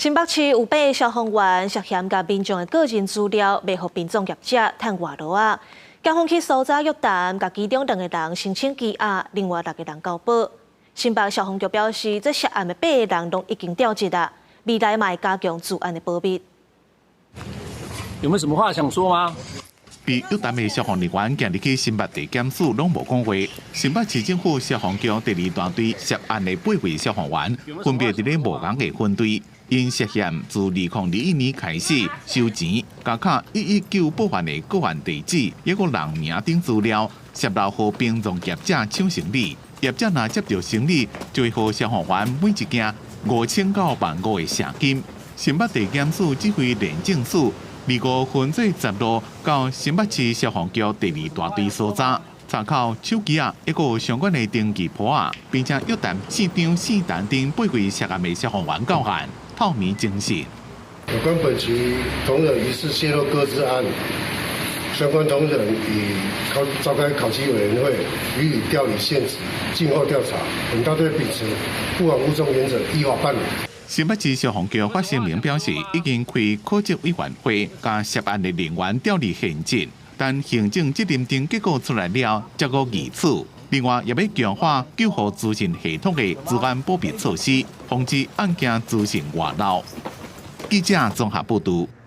新北市有八个消防員涉嫌共民眾的個人資料賣予殯葬業者趁外勞仔。警方去搜查約談，共其中兩個人申請羈押，另外六個人交保。新北消防局表示，這涉案的八個人攏已經調職啦，未來嘛會加強資安的保密。有沒有什麼話想說嗎？被約談的消防人員今日去新北地檢署攏無講話。新北市政府消防局第二大隊涉案的八位消防員，分別佇咧無仝的分隊，𪜶涉嫌自2021年開始收錢，加敲119報案的個案地址，抑閣人名等資料，泄露予殯葬業者搶生理。業者若接著生理，就會予消防員每一件5000到1萬5的謝金。新北地檢署指揮廉政署25分座10路到新北市消防局第二大隊搜查，查扣手機仔，抑閣有相關的登記簿仔，並且約談姓張、姓陳等八位涉案的消防員到案，透明偵訊。有關本局同仁疑似洩露個資案，相關同仁已考召開考績委員會，予以調離現職，靜候調查。本大隊秉持不枉勿縱原則，依法辦理。新北市消防局發聲明表示，已經開考績委員會，共涉案的人員調離現職，但行政責任認定結果出來了，才閣議處。另外，也欲強化救護資訊系統的資安保密措施，防止案件資訊外漏。記者綜合報導。